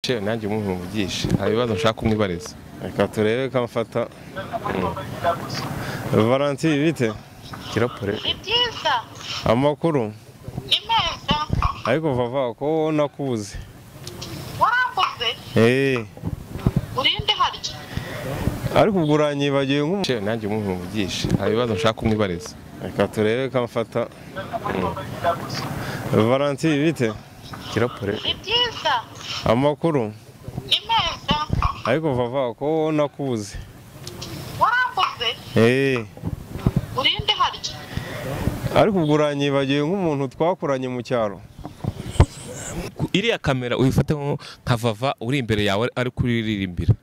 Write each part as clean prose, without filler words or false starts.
Nanjye umuntu muvugisha hari ibibazo nshaka kumwibariza. Reka turebe kamfata. Valentine bite? Kiropore. Ni byiza. Amakuru? Ni meza. Ariko vava ko nakubuze. Warambuze? Eh. Urinde harya? Ariko ubwo uranyibagiwe nk'umu. Nanjye umuntu muvugisha hari ibibazo nshaka kumwibariza. Reka turebe kamfata. Valentine bite? Kiropore. Ni byiza. Amakuru? Ni meza. Ariko vava ko nakubuze. Warambuze? Eh. Urinde harya? Ariko ubwo uranyibagiwe nk'umuntu twakuranye mu cyaro. Iriya kamera uyifate nka vava uri imbere yawe ari kuririmbira.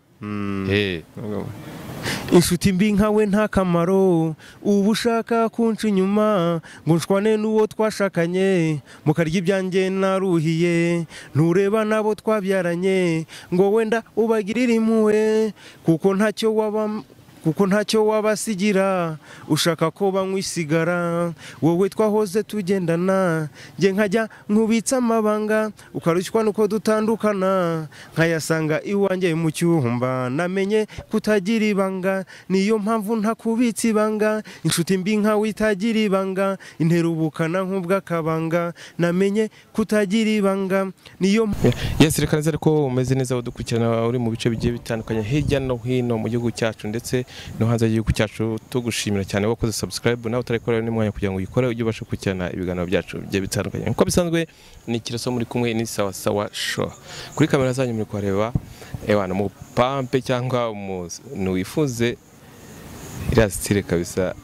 Inshuti mbi nkawe nta kamaro, ubu ushaka kunca inyuma ngo nshwane n'uwo twashakanye, mukarya ibyanjye naruhiye, ntureba nabo twabyaranye ngo wenda ubagirire impuhwe, kuko ntacyo wabasigira, ushaka ko banywa isigara, wowe twahoze tugendana, njye nkajya nkubitsa amabanga, ukarushywa nuko dutandukana, nkayasanga iwanjye mu cyumba, namenye kutagira ibanga, niyo mpamvu ntakubitsa ibanga, inshuti mbi nkawe itagira ibanga, intera ubukana nk'ubw'akabanga, namenye kutagira ibanga, niyo. Yes, reka nizere ko umeze neza udukurikirana uri mu bice bigiye bitandukanye hirya no hino mu gihugu cyacu ndetse no hanze y'igihugu cyacu. Tugushimira cyane wakoze subscribe, nawe utarekora ni mwanya kugira ngo uyikore ujye ubasha gukurikirana ibiganiro byacu bigiye bitandukanye. Nkuko bisanzwe ni Kiraso muri kumwe ni Sawa Sawa Show. Kuri kamera zanyu muri kwareba ewana mu pampe cyangwa umuntu wifuze iriya style kabisa,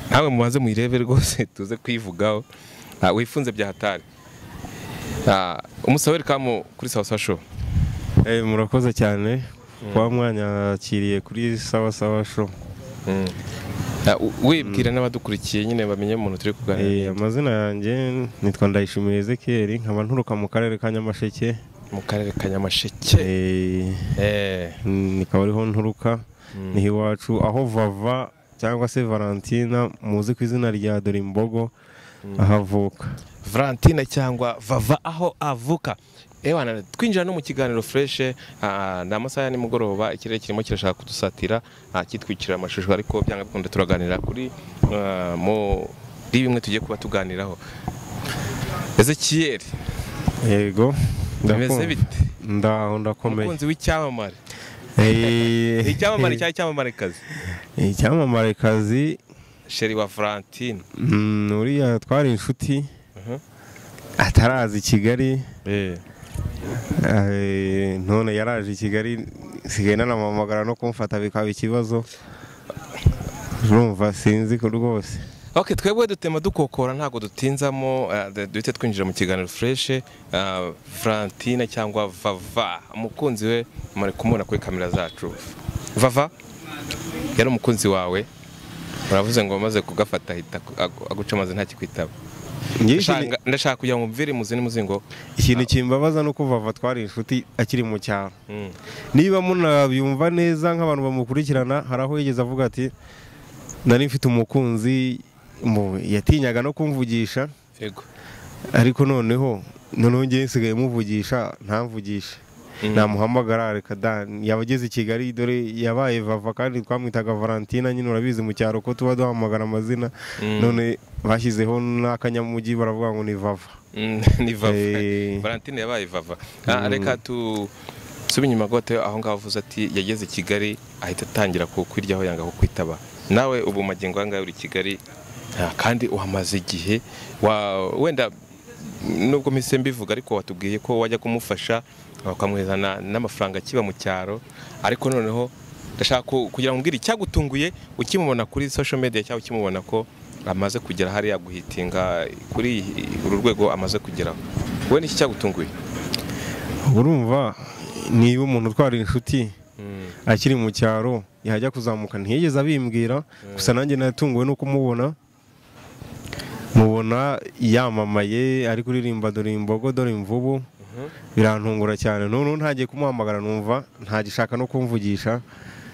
nawe mubanze muyirebe rwose tuze kwivugaho. Wifunze bya hatari. Umusa welcome kuri Sawa Sawa Show. Murakoze cyane kwa mwanyakiriye kuri Sawa Sawa Show. Wibwira n'abadukurikiye nyine bamenye umuntu turi kuganira. Amazina yanjye nitwa Ndayishimiye Ezekiel, nkaba nturuka mu karere ka Nyamasheke. Mu karere ka Nyamasheke. Nikaba ariho nturuka, niho iwacu, aho Vava cyangwa se Valentina muzi ku izina rya Dorimbogo ahavuka. Valentina cyangwa Vava aho avuka. Ewana twinjira no mu kiganiro fresh, na amasaha ya nimugoroba, ikirere kirimo kirashaka kudusatira, kitwikira amashusho, ariko byanga bikunda turaganira kuri muri bimwe tugiye kuba tuganiraho. Ezekiel. Yego. Ndameze bite? Ndaho ndakomeye. Umukunzi w'icyamamare. Icyamamare cya cyamamare kazi. Icyamamare kazi Sheri wa Valentine. Uriya twari inshuti. Ataraza i Kigali. None yaraje i Kigali, sigaye nanamamagara no kumfata bikaba ikibazo. Urumva sinzi ko rwose. Okay, twebwe dutema dukokora ntago dutinzamo, duhite twinjira mu kiganiro fresh. Valentine cyangwa Vava umukunzi we muri kumubona kuri kamera zacu. Vava yari umukunzi wawe, uravuze ngo maze kugafata ahita aguca amazi ntakikwitaba. Ndashaka kugira ngo mvire muzi n'umuzingo. Ikintu kimbabaza nuko Vava twari inshuti akiri mu cyaro. Niba munabyumva neza nk'abantu bamukurikirana, hari aho yigeze avuga ati nari mfite umukunzi, yatinyaga no kumvugisha. Yego. Ariko noneho ngiye nsigaye muvugisha ntamvugishe. Namuhamagara reka da, yabageze i Kigali dore yabaye Vava kandi twamwitaga Valentina nyine urabizi mu cyaro ko tuba duhamagara amazina. None bashyizeho n'akanyamugi baravuga ngo ni Vava. Ni Vava. Valentine yabaye Vava. Reka tusubire inyuma gote aho ngaho avuze ati yageze i Kigali ahita atangira kukwiryaho yanga kukwitaba. Nawe ubu magingo anga uri Kigali kandi uhamaze igihe, wenda nubwo mpise mbivuga ariko watubwiye ko wajya kumufasha bakamwezana n'amafaranga kiba mu cyaro, ariko noneho ndashaka kugira ngo mbwire icyagutunguye ukimubona kuri social media cyangwa ukimubona ko amaze kugera hariya guhitinga kuri uru rwego amaze kugeraho. Wowe niki cyagutunguye? Urumva niba umuntu utwara inshuti akiri mu cyaro yajya kuzamuka ntiyigeze abimbwira, gusa nanjye natunguwe no kumubona mubona yamamaye ari kuririmba Dorimbogo dore imvubu, birantungura cyane. None ntagiye kumuhamagara numva ntagishaka no kumvugisha.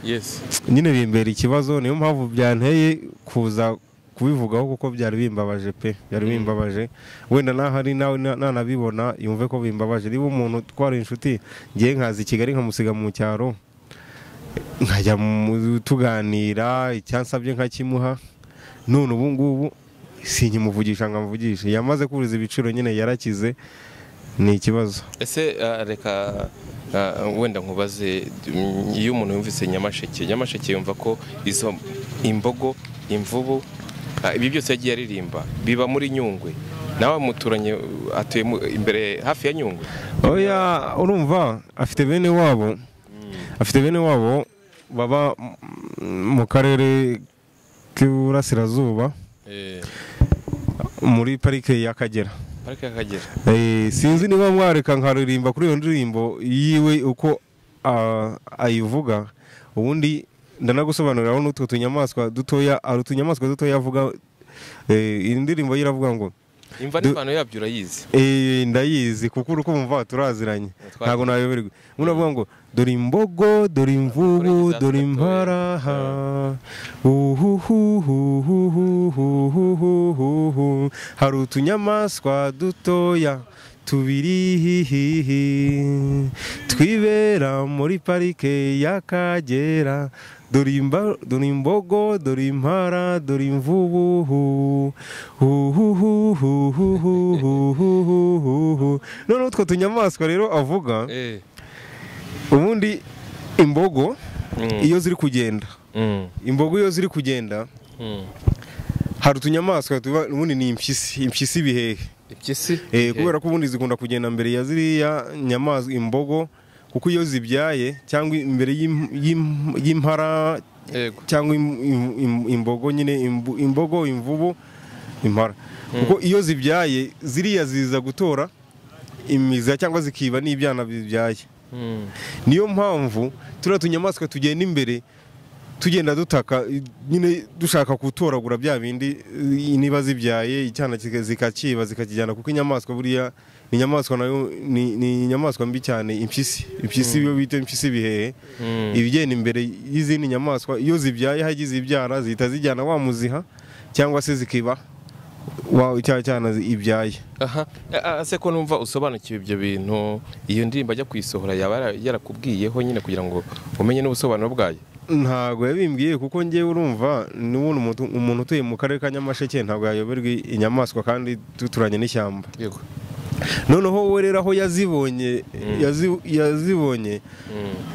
Yes. Nyine bimbera ikibazo, niyo mpamvu byanteye kuza kubivugaho kuko byari bimbabaje pe, byari bimbabaje. Wenda nahari nawe nanabibona yumve ko bimbabaje. Niba umuntu twari inshuti ngiye nkaza i Kigali nkamusiga mu cyaro, nkajya tuganira, icyansabye nkakimuha, none ubu ngubu sinkimuvugisha nkamuvugisha. Yamaze kuriza ibiciro nyine, yarakize, ni ikibazo. Ese reka wenda nkubaze, iyo umuntu yumvise Nyamasheke, Nyamasheke yumva ko izo imbogo, imvubu, ibi byose yagiye aririmba biba muri Nyungwe. Nawe muturanye atuye imbere hafi ya Nyungwe? Oya, urumva afite bene wabo, afite bene wabo baba mu karere k'Iburasirazuba muri parike y'Akagera. Parike y'Akagera. Sinzi niba mwareka nkaririmba kuri iyo ndirimbo yiwe uko ayivuga. Ubundi ndanagusobanuriraho n'utwo tunyamaswa dutoya, ari utunyamaswa dutoya avuga. Indirimbo ye iravuga ngo imva n'imvano yabyo urayizi? Ndayizi kuko urukumva turaziranye, ntago nayoberwa. Unavuga ngo dore imbogo, dore imvubu, dore imparaha, uhuhuhuhuhuhuhuhu, hari utunyamaswa dutoya tubiri hihihi twibera muri parike y'Akagera, dore imbogo, dore impara, dore imvubu, uhuhuhuhuhuhuhuhu. None utwo tunyamaswa rero avuga, ubundi imbogo iyo ziri kugenda, imbogo iyo ziri kugenda hari utunyamaswa tuba, ubundi ni impyisi, impyisi ibihehe. Impyisi? Kubera ko ubundi zikunda kugenda mbere ya ziriya nyamaswa imbogo, kuko iyo zibyaye cyangwa imbere y'impara cyangwa imbogo nyine, imbogo, imvubu, impara, kuko iyo zibyaye ziriya ziza gutora imiza cyangwa zikiba n'ibyana bibyaye. Niyo mpamvu turiya tunyamaswa tugenda imbere tugenda dutaka nyine dushaka gutoragura bya bindi, niba zibyaye icyana zikakiba zikakijyana, kuko inyamaswa buriya ni inyamaswa nayo ni inyamaswa mbi cyane. Impyisi, impyisi iyo bita impyisi bihehe, ibigenda imbere y'izindi nyamaswa, iyo zibyaye hagize ibyara zihita zijyana wa muziha cyangwa se zikiba wa cyana ibyaye. Aha, ase ko numva usobanukiwe ibyo bintu, iyo ndirimbo ajya kuyisohora yaba yarakubwiyeho nyine kugira ngo umenye n'ubusobanuro bwayo? Ntago yabimbwiye, kuko ngewe urumva n'ubundi umuntu utuye mu karere ka Nyamasheke ntabwo yayoberwa inyamaswa kandi duturanye n'ishyamba. Yego. Noneho we rero aho yazibonye, yazibonye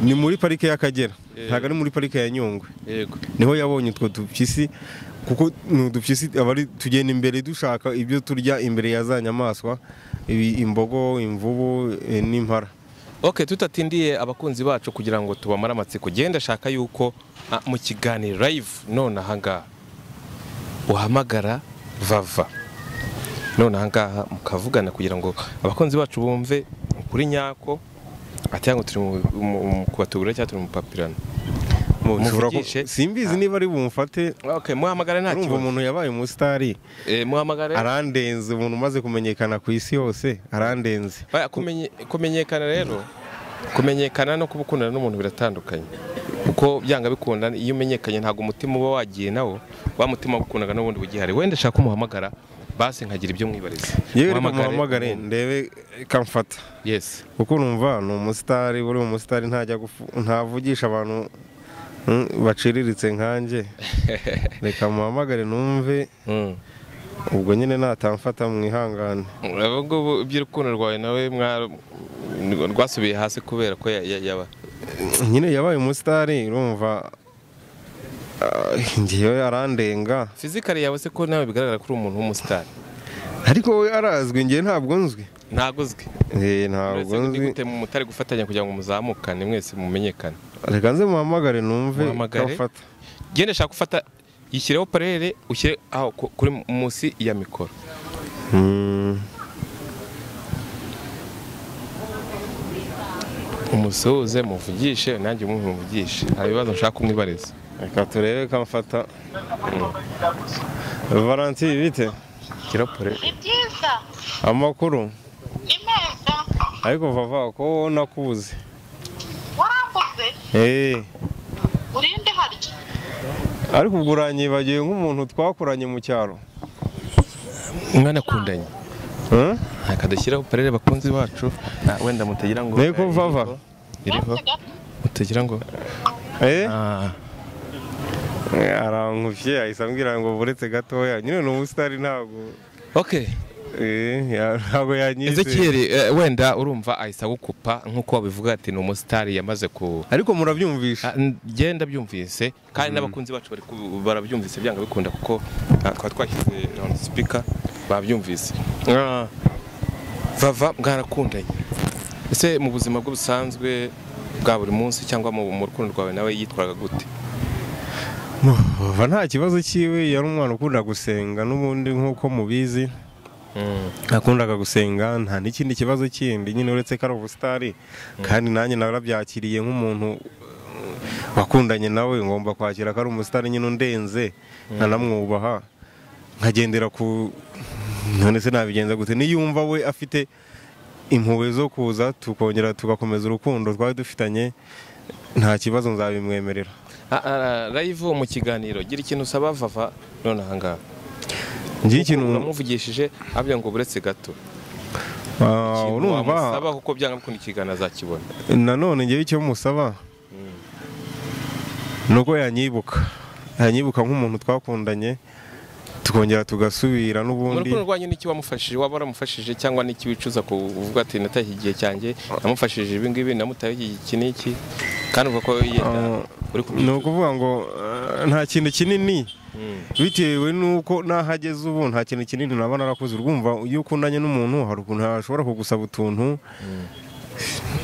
ni muri parike y'Akagera, ntabwo ari muri parike ya Nyungwe. Yego. Niho yabonye utwo dupyisi, kuko n'udupyisi abari tugenda imbere dushaka ibyo turya imbere ya za nyamaswa, imbogo, imvubu n'impara. Okay, tutatindiye abakunzi bacu kugira ngo tubamare amatsiko, genda shaka yuko mu kiganiro live none ahangaha uhamagara Vava, none ahangaha mukavugana kugira ngo abakunzi bacu bumve kuri nyako, ati ngo turi mu kubatubura cyangwa turi mu papirano. Simbizi niba ari bumfate. Okay, muhamagare nta kibazo. Urumva umuntu yabaye umusitari, muhamagare arandenze, umuntu umaze kumenyekana ku isi hose arandenze. Kumenyekana rero, kumenyekana no kubukundana n'umuntu biratandukanye, kuko byanga bikunda iyo umenyekanye ntago umutima uba wagiye nawo, wa mutima gukundaga n'ubundi bugihari. Wenda shaka umuhamagara basi nkagira ibyo mwibariza. Yewe muhamagare ndebe kamfata. Yes. Kuko urumva ni umusitari, uri umusitari ntajya ntavugisha abantu baciriritse nkanjye. Reka muhamagare numve. Ubwo nyine natamfata mwihangane. Ubwo iby'urukundo rwawe nawe rwasubiye hasi kubera ko yaba nyine yabaye umusitari, urumva ngiye arandenga. Fizikali yawe se ko nawe bigaragara ko uri umuntu w'umusitari? Ariko we arazwi, ngiye ntabwo nzwi. Ntabwo uzwi? Ntabwo nzwi. Gute mutari gufatanya kugira ngo muzamukane mwese mumenyekane? Reka nze muhamagare numve kamfata. Genda shaka gufata, yishyireho parere, ushyire aho kuri munsi ya mikoro. Umusuhuze muvugishe, nanjye umuvugishe. Hari ibibazo nshaka kumwibariza. Reka turebe kamfata. Valentine bite? Kiropore. Ni byiza. Amakuru? Ni meza. Ariko Vava ko nakubuze. Warambuze? Eh. Urinde harya? Ariko ubwo uranyibagiwe nk'umuntu twakoranye mu cyaro. Mwanakundanye. Akadashyiraho parere bakunzi bacu wenda mutagira ngo Nego Vava iriho mutagira ngo arankuvye ahise ambwira ngo buretse gatoya nyine ni umusitari ntabwo. Okay. Ntabwo yanyize. Ezekiel wenda urumva ahise agukupa nkuko wabivuga ati ni umusitari yamaze ku. Ariko murabyumvisha? Genda byumvise kandi n'abakunzi bacu bari barabyumvise byanga bikunda kuko twa twashyize on speaker babyumvise. Vava mwarakundanye. Ese mu buzima bwo busanzwe bwa buri munsi cyangwa mu rukundo rwawe nawe yitwaraga gute? Vava nta kibazo cyiwe, yari umwana ukunda gusenga n'ubundi nkuko mubizi. Akundaga gusenga nta n'ikindi kibazo kindi nyine uretse ko ari ubusitari kandi nanjye narabyakiriye nk'umuntu wakundanye nawe ngomba kwakira ko ari umusitari nyine undenze nkanamwubaha nkagendera ku none se nabigenza gute niyumva we afite impuhwe zo kuza tukongera tugakomeza urukundo twari dufitanye nta kibazo nzabimwemerera. Live mu kiganiro gira ikintu usaba Vava none aha ngaha. Ngiye ikintu uramuvugishije abya ngo buretse gato. Urumva musaba kuko byanga bikunda ikiganiro azakibona. Nanone ngiye icyo musaba nuko yanyibuka. Yanyibuka nk'umuntu twakundanye tukongera tugasubira n'ubundi. Mu rukundo rwanyu niki wamufashije waba waramufashije cyangwa niki wicuza kuvuga ati nataye igihe cyanjye namufashije ibi ngibi namutaye iki n'iki kandi uvuga ko yenda uri kubyicuza? Ni ukuvuga ngo nta kintu kinini bitewe nuko nahageze ubu nta kintu kinini naba narakoze. Urumva iyo ukundanye n'umuntu hari ukuntu ashobora kugusaba utuntu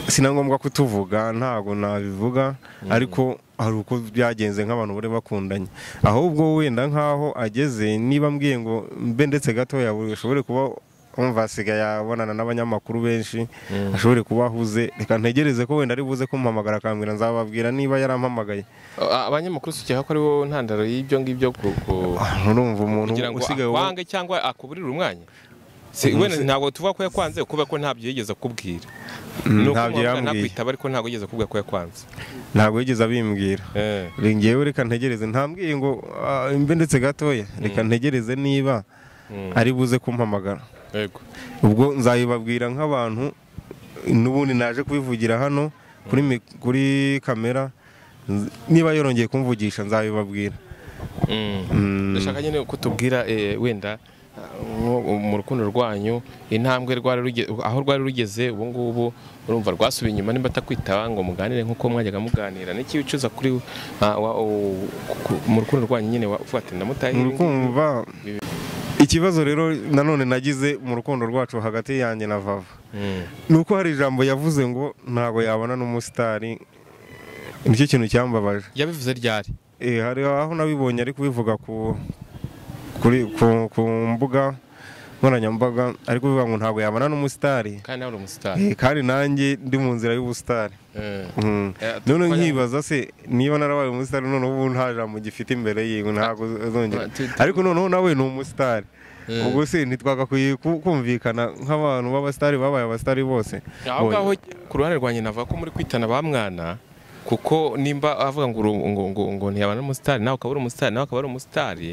sinangombwa kutuvuga ntago nabivuga ariko hari uko byagenze nk'abantu bari bakundanye. Ahubwo wenda nkaho ageze niba mbwiye ngo mbe ndetse gatoya ushobore kuba umva asigaye yabonana n'abanyamakuru benshi ashobore kuba ahuze, reka ntegereze ko wenda ari buze kumpamagara akambwira nzababwira niba yarampamagaye. Abanyamakuru sukeka ko ari bo ntandaro y'ibyo ngibyo urumva umuntu usigaye wange cyangwa akuburira umwanya. Wenda ntabwo tuvuga ko yakwanze kuba ko ntabyo yigeze akubwira. Ntabyo yambwiye. Nakwitaba ariko ntabwo yigeze akubwira ko yakwanze. Ntabwo yigeze abimbwira. Ngewe reka ntegereze ntambwiye ngo mbe ndetse gatoya reka ntegereze niba ari buze kumpamagara. Yego. Ubwo nzayibabwira nk'abantu n'ubundi naje kubivugira hano kuri kamera niba yorongeye kumvugisha nzabibabwira. Ndashaka nyine ko tubwira wenda mu rukundo rwanyu intambwe aho rwari rugeze ubu ngubu urumva rwasubiye inyuma nimba atakwitaba ngo muganire nkuko mwajyaga muganira niki wicuza kuri mu rukundo rwanyu nyine uvuga ati ndamutaye. Urukumva ikibazo rero nanone nagize mu rukundo rwacu hagati yanjye na Vava nuko hari ijambo yavuze ngo ntago yabona n'umusitari, nicyo kintu cyambabaje. Yabivuze ryari? Hari aho nabibonye ari kubivuga ku mbuga nkoranyambaga ari kuvuga ngo ntago yabona n'umusitari kandi nawe uri umusitari kandi nanjye ndi mu nzira y'ubusitari. None nkibaza se niba narabaye umusitari none ubu nta jambo gifite imbere yiwe ntago azongera, ariko noneho nawe ni umusitari ubwo se ntitwagakwiye kumvikana nk'abantu b'abasitari babaye abasitari bose? Aho ngaho ku ruhande rwanjye navuga ko muri kwitana ba mwana kuko nimba avuga ngo ngo ntiyabana n'umusitari nawe ukaba uri umusitari nawe akaba ari umusitari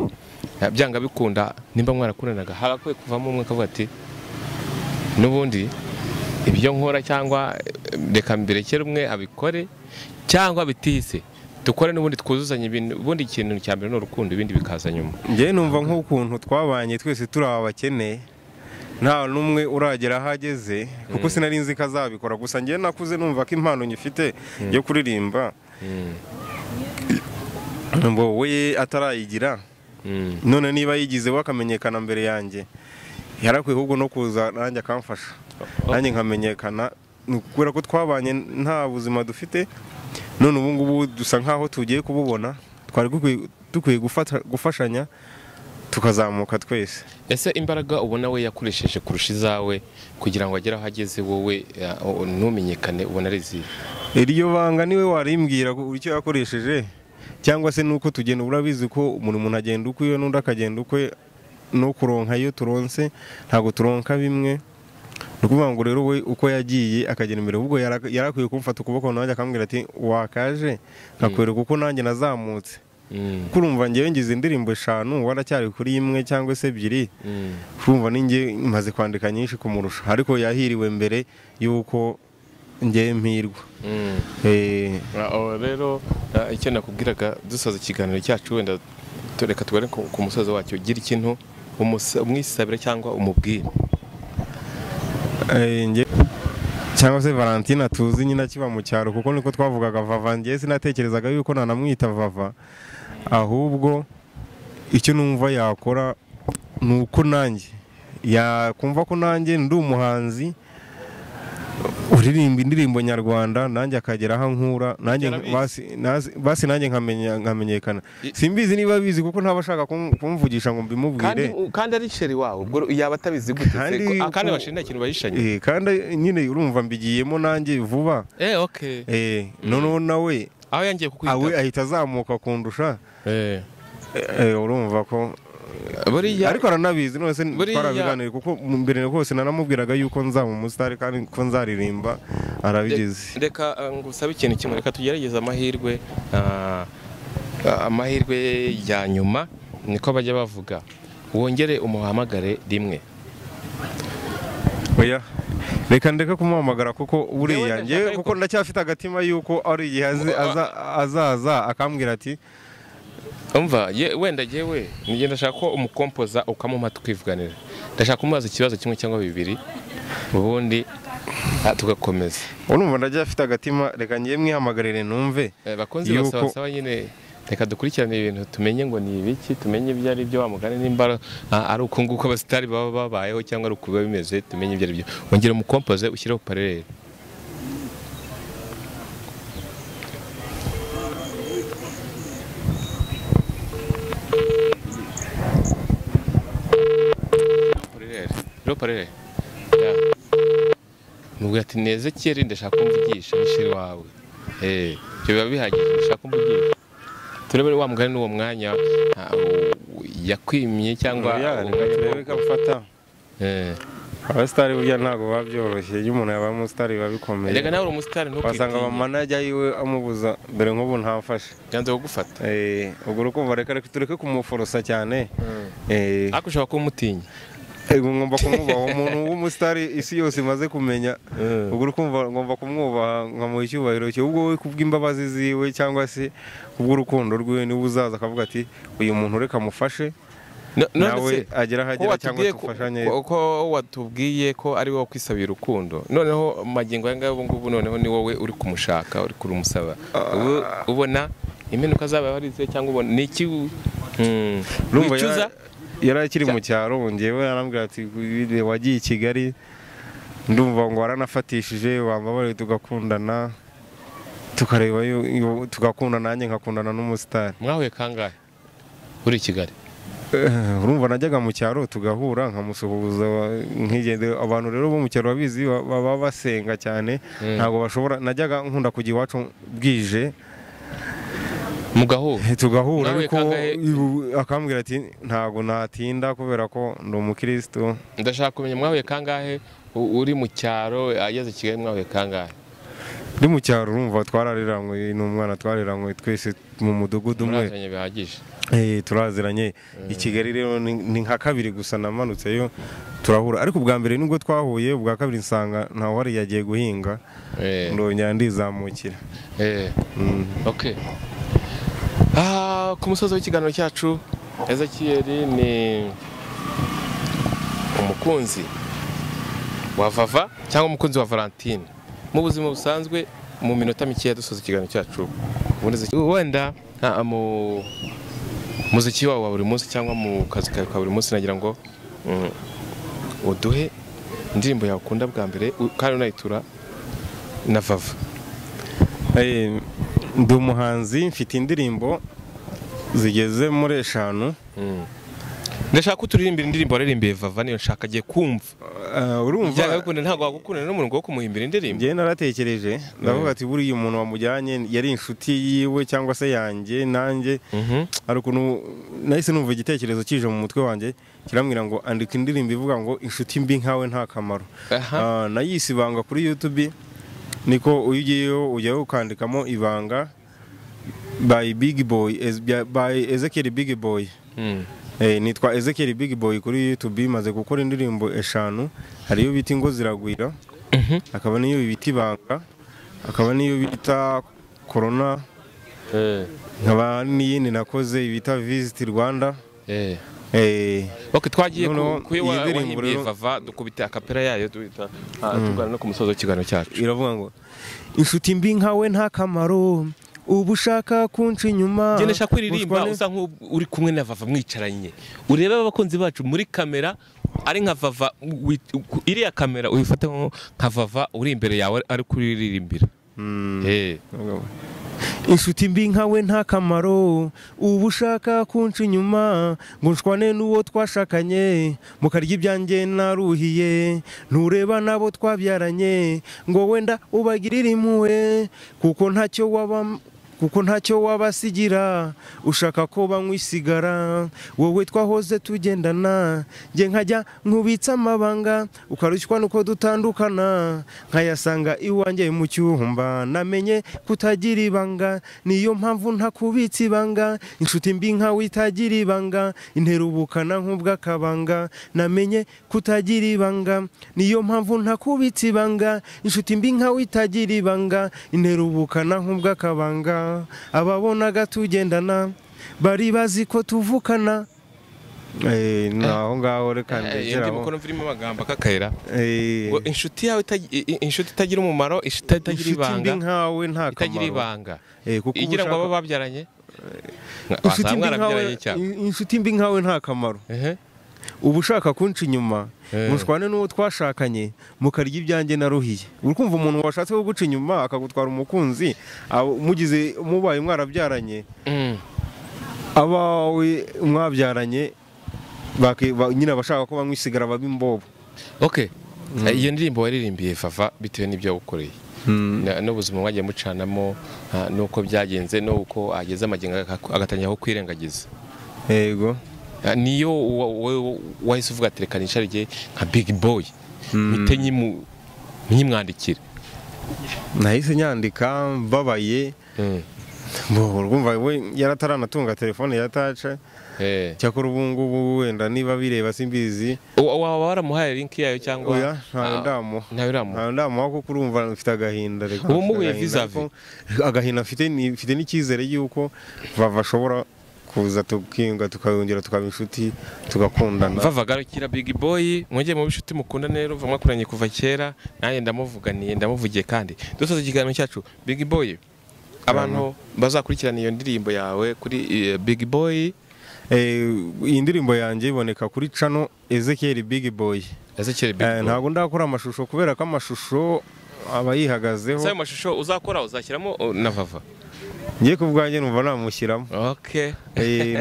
byanga bikunda nimba mwarakundanaga hagakwiye kuvamo umwe akavuga ati n'ubundi ibyo nkora cyangwa reka mbirekere umwe abikore cyangwa bitise dukore n'ubundi twuzuzanye ibintu. Ubundi ikintu cya mbere ni urukundo ibindi bikaza nyuma. Njye numva nk'ukuntu twabanye twese turi abakene nta n'umwe uragera aho ageze kuko sinari nzi ko azabikora. Gusa njye nakuze numva ko impano nyifite yo kuririmba ngo we atarayigira none niba yigize we akamenyekana mbere yanjye yarakwiye ahubwo no kuza nanjye akamfasha nanjye nkamenyekana kubera ko twabanye nta buzima dufite none ubu ngubu dusa nkaho tugiye kububona twari dukwiye gufashanya tukazamuka twese. Ese imbaraga ubona we yakoresheje kurusha izawe kugira ngo agere aho ageze wowe ntumenyekane ubona ari izihe? Iryo banga niwe warimbwira icyo yakoresheje cyangwa se nuko tugenda urabizi ko umuntu agenda ukwiwe n'undi akagenda ukwe no kuronka iyo turonse ntago turonka bimwe. Ni ukuvuga ngo rero we uko yagiye akagera imbere ubwo yarakwiye kumfata ukuboko nanjye akambwira ati wakaje nkakwereka uko nanjye nazamutse. Kurumva ngewe ngize indirimbo 5 waracyari kuri imwe cyangwa se 2. Kurumva ninjye maze kwandika nyinshi kumurusha, ariko yahiriwe mbere yuko ngewe mpirwa. Rero icyo nakubwiraga dusoza ikiganiro cyacu, wenda tureka tugare ku musozo wacyo, gira ikintu umwisabira cyangwa umubwira. Cyangwa se Valentina tuzi nyina kiba mu cyaro, kuko niko twavugaga Vava, ngiye sinatekerezaga yuko nanamwita Vava, ahubwo icyo numva yakora nuko nanjye yakumva ko nanjye ndi umuhanzi uririmba indirimbo nyarwanda, nanjye akagera aho nkura, nanjye basi nanjye nkamenyekana. Simbizi niba bizi kuko ntabashaka kumvugisha ngo mbimubwire, kandi ari sheri wawe ubwo yaba atabizi gute se? Kandi bashinda ikintu bayishanye, kandi nyine urumva mbigiyemo nanjye vuba. Okay. Noneho nawe aho yangiye kukwita awe ahita azamuka kundusha. Urumva ko ariko aranabizi none se twarabiganiriye, kuko mbere hose naramubwiraga yuko nzaba umusitari kandi ko nzaririmba, arabigize. Reka ngusabe ikintu kimwe, reka tugerageze amahirwe, amahirwe ya nyuma niko bajya bavuga, wongere umuhamagare rimwe. Oya, reka ndeke kumuhamagara kuko buriya ngewe kuko ndacyafite agatima yuko ari igihe azaza akambwira ati umva wenda jewe nige ndashaka ko umukompoza ukamumpa tukivuganira, ndashaka kumubaza ikibazo kimwe cyangwa bibiri ubundi tugakomeza. Urumva ndacyafite agatima, reka ngiye mwihamagarire numve. Bakunzi basaba nyine reka dukurikirane ibintu tumenye ngo ni ibiki, tumenye ibyo ari byo wamugane, nimba ari uko nguko abasitari baba babayeho cyangwa ari uko biba bimeze, tumenye ibyo ari byo. Wongere umukompoze ushyireho parerere. Mubwira ati neze kera ndashaka kumvugisha nishiri wawe. Ibyo biba bihagije, ndashaka kumvugisha. Turebe wa mugani n'uwo mwanya yakwimye cyangwa turebe kamfata. Abasitari burya ntago babyoroshye, iyo umuntu yabaye umusitari biba bikomeye. Reka nawe uri umusitari ntukwitinye. Wasanga abamanager yiwe amubuza mbere nk'ubu ntamfashe. Yanze kugufata. Ubwo urukumva reka tureke kumuforosa cyane. Ariko ushobora kumutinya. Ngomba kumwubaha, umuntu w'umusitari isi yose imaze kumenya, ubwo urukumva ngomba kumwubaha nkamuha icyubahiro cye, ubwo we kubw'imbabazi ziwe cyangwa se kubw'urukundo rwiwe niwe uzaza akavuga ati uyu muntu reka mufashe, nawe agera ahagera cyangwa tufashanye. Ko watubwiye ko ari wowe kwisabira urukundo, noneho magingo aya ngaya ubu ngubu noneho ni wowe uri kumushaka, uri kurumusaba, ubona impinduka zabaye arize cyangwa ubona ni iki wicuza? Yari akiri mu cyaro, ngewe yarambwira ati wagiye i Kigali ndumva ngo waranafatishije, wambabariye tugakundana, tukareba tugakundana nanjye nkakundana n'umusitari. Mwahuye kangahe uri i Kigali? Urumva najyaga mu cyaro tugahura nkamusuhuza nkigende. Abantu rero bo mu cyaro babizi baba basenga cyane, ntabwo bashobora. Najyaga nkunda kujya iwacu bwije mugahura tugahura, ariko akambwira ati ntago natinda kubera ko ndi umukristo. Ndashaka kumenya mwahuye kangahe uri mu cyaro, ageze Kigali mwahuye kangahe? Ndi mu cyaro urumva twarariranwe n'umwana, twarariranwe twese mu mudugudu umwe. Muraziranye bihagije? Turaziranye. I Kigali rero ni nka kabiri gusa namanutseyo turahura, ariko ubwa mbere nubwo twahuye, ubwa kabiri nsanga ntawe wari yagiye guhinga, ndongera ndizamukira. Okay. Ku musozi w'ikiganiro cyacu, Ezekiel ni umukunzi wa Vava cyangwa umukunzi wa Valentine mu buzima busanzwe. Mu minota mike dusoza ikiganiro cyacu, wenda mu muziki wawe wa buri munsi cyangwa mu kazi kawe ka buri munsi, nagira ngo uduhe indirimbo yawe ukunda bwa mbere kandi unayitura na Vava. Ndi umuhanzi, mfite indirimbo zigeze muri 5. Ndashaka ko turirimbira indirimbo waririmbiye Vava, niyo nshaka agiye kumva. Urumva ntabwo wagukunda n'umuntu wo kumuhimbira indirimbo. Njye naratekereje ndavuga ati buriya umuntu wamujyanye yari inshuti yiwe cyangwa se yanjye nanjye, hari ukuntu nahise numva igitekerezo kije mu mutwe wanjye kirambwira ngo andika indirimbo ivuga ngo inshuti mbi nkawe nta kamaro. Nayise ibanga kuri YouTube, niko uyu ugiyeyo ujyayo ukandikamo ibanga by Big Boy, by Ezekiel Big Boy. Nitwa Ezekiel Big Boy kuri YouTube, maze gukora indirimbo 5, hari iyo bita Ingo Ziragwira, akaba niyo bita Ibanga, akaba niyo bita Corona, nkaba n'iyindi nakoze bita Visit Rwanda. Okay, twagiye ku wahimbiye Vava, dukubita akapera yayo duhita tugana no ku musozo w'ikiganiro cyacu. Iravuga ngo inshuti mbi nkawe nta kamaro, ubu ushaka kunca inyuma. Genda shaka kuririmba usa nk'uri kumwe na Vava mwicaranye, urebe abakunzi bacu muri kamera ari nka Vava, iriya kamera uyifate nka Vava uri imbere yawe ari kuririmbira. Inshuti mbi nkawe nta kamaro, ubu ushaka kunca inyuma, ngo nshwane n'uwo twashakanye, mukarya ibyanjye naruhiye, ntureba n'abo twabyaranye, ngo wenda ubagirire impuhwe, kuko ntacyo wabasigira, ushaka ko banywa isigara, wowe twahoze tugendana, njye nkajya nkubitsa amabanga, ukarushywa nuko dutandukana, nkayasanga iwanjye mu cyumba, namenye kutagira ibanga, niyo mpamvu ntakubitsa ibanga, inshuti mbi nkawe itagira ibanga, intera ubukana nk'ubw'akabanga, namenye kutagira ibanga, niyo mpamvu ntakubitsa ibanga, inshuti mbi nkawe itagira ibanga, intera ubukana nk'ubw'akabanga, ababonaga tugendana bari bazi ko tuvukana. Naho ngaho reka ndekeraho. Ndi mukono mvirimo amagambo akakayira. Ngo inshuti yawe inshuti itagira umumaro, inshuti itagira ibanga, nkawe nta kamaro, itagira ibanga, igira ngo aba babyaranye. Inshuti mbi nkawe nta kamaro, ubu ushaka kunca inyuma, mushwane n'uwo twashakanye, mukarya ibyanjye naruhiye. Uri kumva umuntu washatse kuguca inyuma akagutwara umukunzi, mugize mubaye mwarabyaranye, abawe mwabyaranye nyine abashaka ko banywa isigara baba imbobo. Okay, iyo ndirimbo waririmbiye Vava bitewe n'ibyo yagukoreye n'ubuzima mwagiye mucanamo, n'uko byagenze, n'uko ageze amagingo agatangira kwirengagiza. Yego. Niyo wahise uvuga ati reka nicarige nka Big Boy mpite nyimwandikira? Nahise nyandika mbabaye, urumva we yarataranatunga telefone ya touch. Cyakora ubu ngubu wenda niba bireba simbizi. Waba waramuhaye link yayo cyangwa? Oya, ntayo ndamuha kuko urumva mfite agahinda. Reka ubu muhuye vis-a-vis, agahinda mfite n'icyizere yuko Vava ashobora kuza tukinga tukayongera tukaba inshuti tugakundana. Vava garukira Big Boy, mwongeye mu bishuti mukundane rero, mwakuranye kuva kera, nanjye ndamuvuganiye ndamuvugiye kandi dusoza ikiganiro cyacu. Big Boy, abantu bazakurikirana iyo ndirimbo yawe kuri Big Boy. Iyi ndirimbo yanjye iboneka kuri channel Ezekiel Big Boy. Ezekiel Big Boy. Ntabwo ndakora amashusho kubera ko amashusho aba yihagazeho. Sayo mashusho uzakora uzashyiramo na Vava? Ngiye kubwanjye numva namushyiramo. Okay.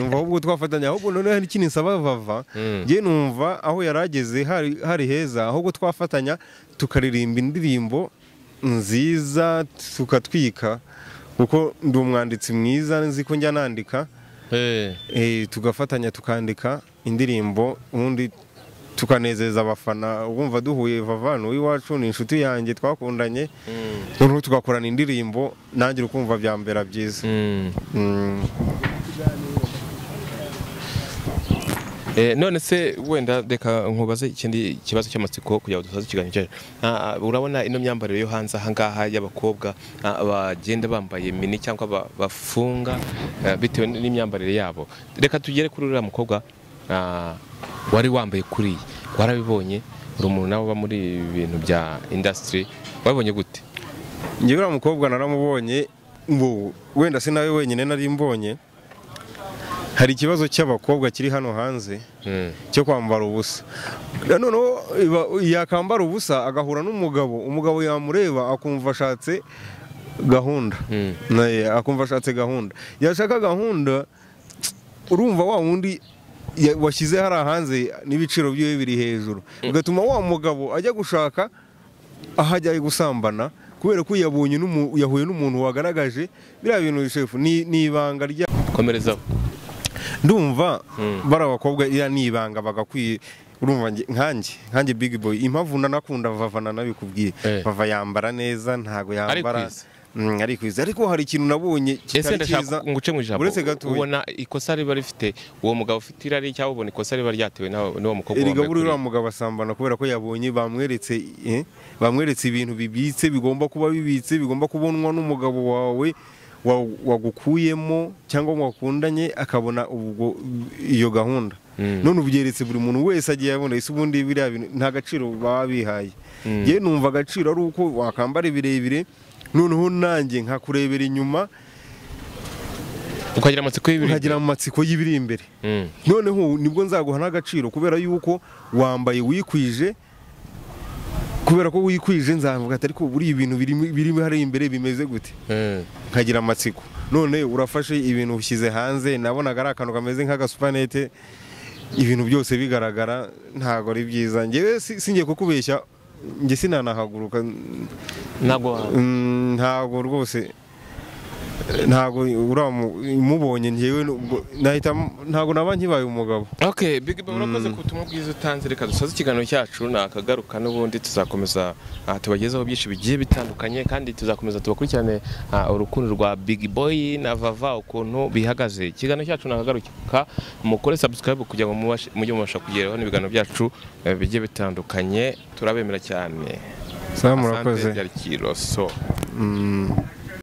Numva ahubwo twafatanya, ahubwo noneho hari ikintu nsaba Vava. Ngiye numva aho yarageze hari heza, ahubwo twafatanya tukaririmba indirimbo nziza tukatwika, kuko ndi umwanditsi mwiza nzi ko njya nandika. Tugafatanya tukandika indirimbo ubundi tukanezeza abafana. Ubumva duhuye Vava iwacu ni inshuti yanjye twakundanye, noneho tugakorana indirimbo nanjye ukumva byambera byiza. None se wenda reka nkubaze ikindi kibazo cy'amatsiko kugira ngo dusoze ikiganiro cyacu. Urabona ino myambarire yo hanze aha ngaha y'abakobwa bagenda bambaye mini cyangwa bafunga bitewe n'imyambarire yabo. Reka tugere kuri uriya mukobwa wari wambaye kuri, warabibonye uri umuntu nawe uba muri ibintu bya industry, wabibonye gute? Njye uriya mukobwa naramubonye, wenda si nawe wenyine nari mbonye. Hari ikibazo cy'abakobwa kiri hano hanze cyo kwambara ubusa. Noneho yakambara ubusa agahura n'umugabo, umugabo yamureba akumva ashatse gahunda. Akumva ashatse gahunda. Yashaka gahunda, urumva wa wundi washyize hari hanze n'ibiciro byiwe biri hejuru, bigatuma wa mugabo ajya gushaka ahajya gusambana kubera ko yabonye yahuye n'umuntu wagaragaje biriya bintu. Chef ni ibanga rya komerezaho. Ndumva bari abakobwa iriya ni ibanga bagakwiye. Urumva nkanjye Big Boy, impamvu nanakunda Vava nanabikubwiye, Vava yambara neza, ntago yambara Arikwiza ariko hari ikintu nabonye Ese kitari cyiza. Ndashaka nguce mu ijambo. Uretse gatoya. Ubona ikosa riba rifite uwo mugabo ufite irari, cyangwa ubona ikosa riba ryatewe n'uwo mukobwa Erega wambaye buriya kuriya? Uriya mugabo asambana kubera ko yabonye bamweretse, bamweretse ibintu bibitse, bigomba kuba bibitse, bigomba kubonwa n'umugabo wawe wagukuyemo cyangwa mwakundanye, akabona ubwo iyo gahunda. None ubyeretse buri muntu wese agiye abona. Ese ubundi biriya bintu nta gaciro baba bihaye? Njye numva agaciro ari uko wakambara ibirebire, noneho nanjye nkakurebera inyuma, Ukagira amatsiko y'ibiri. Nkagira amatsiko y'ibiri imbere. Noneho nibwo nzaguha n'agaciro, kubera yuko wambaye wikwije. Kubera ko wikwije, nzavuga ati: "Ariko buriya ibintu birimo hariya imbere bimeze gute?" Nkagira amatsiko. None urafashe ibintu ushyize hanze, nabonaga ari akantu kameze nk'agasupanete, ibintu byose bigaragara, ntabwo ari byiza. Njyewe singiye kukubeshya, njye sinanahaguruka. Ntabwo Ntabwo rwose, ntabwo mubonye njyewe nahita, ntabwo naba nkibaye umugabo. Okay, Big Boy, urakoze ku butumwa bwiza utanze. Reka dusoze ikiganiro cyacu, nakagaruka n'ubundi tuzakomeza tubagezeho byinshi bigiye bitandukanye, kandi tuzakomeza tubakurikirane urukundo rwa Big Boy na Vava ukuntu bihagaze. Ikiganiro cyacu nakagaruka, mukore subscribe kugira ngo mujye mubasha kugeraho n'ibiganiro byacu bigiye bitandukanye. Turabemera cyane. Sawa, murakoze. Asante, byari Kiroso.